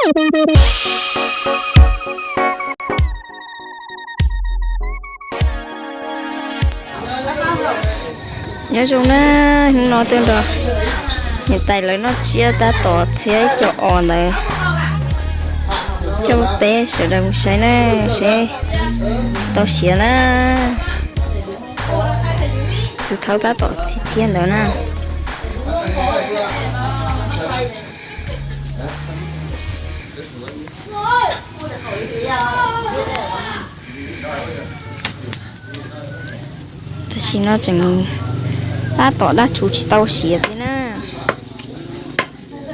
Nyob zoo na, hnub no tuaj nrog niam tais lawv noj tsiab tab tom txhiab ib co os ntawd coj peb sawv daws mus saib na, seb tau siav na. Tus thaub tab tom txhiab txhiab ntawd na. Tam sim no tseem tab tom daj rhuv tsis tau siav thiab na.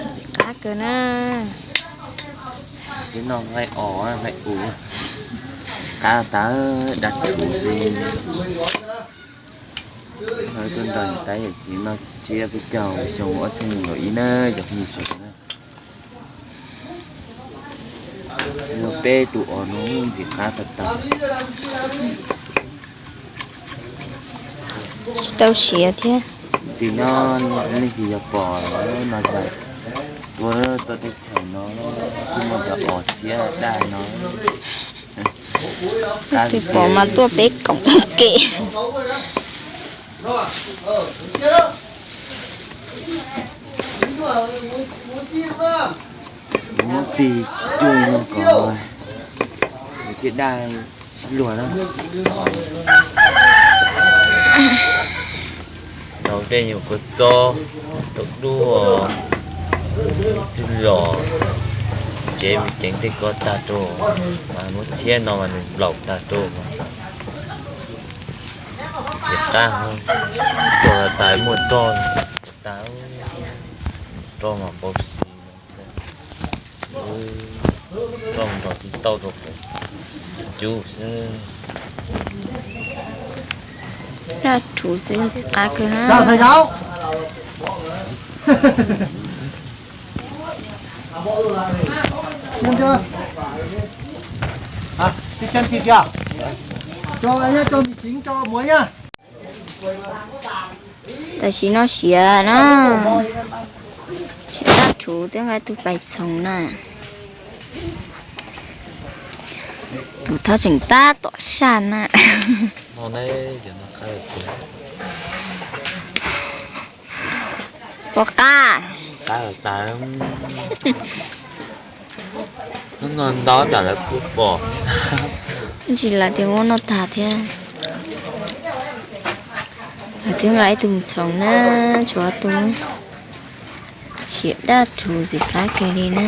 Ntxim qab kawg na. Twb noj nqaij os nqaij u, qab tas daj rhuv xwb. Tuaj nrog niam tais yawm txiv noj tsiab peb caug xyoo ob txhiab nees nkaum ib na cov phooj ywg sawv daws na. Peb tus os no ntxim qab tag tag. Tsis tau siav thiab. Tim nyob leej twg yog pom no, tua toj teb chaws no twb muaj cov os txhiab daj no. Leej twg pom mas tuaj peb koom ua ke. Muab tig cuj no kom thiaj daj sib luag na. Tau tej nyuam kua txob, tau duaj, txwj los, tsev me ceev tej ko tag rau, mas muab txhiab no mas nws nplaum tag rau mas txiv qab, tuag tas muaj roj tas, roj mas npau xis no xwb. Roj nrog tib tauj rau pem cub xwb. Daj rhuv xwb ntxim qab kawg na. Tam sim no siav na, siav daj rhuv twb nqa tus pais txhoov na. Tus thaub tseem tab tom saj na. Pom qab. Hnub no nto tam lawv kuj pom. Tab sis lawv tias muab noj tag thiab. Lawv twb nqa ib tug mus txhoov na, tshuav tus siav daj rhuv ntxim qab kiag li na.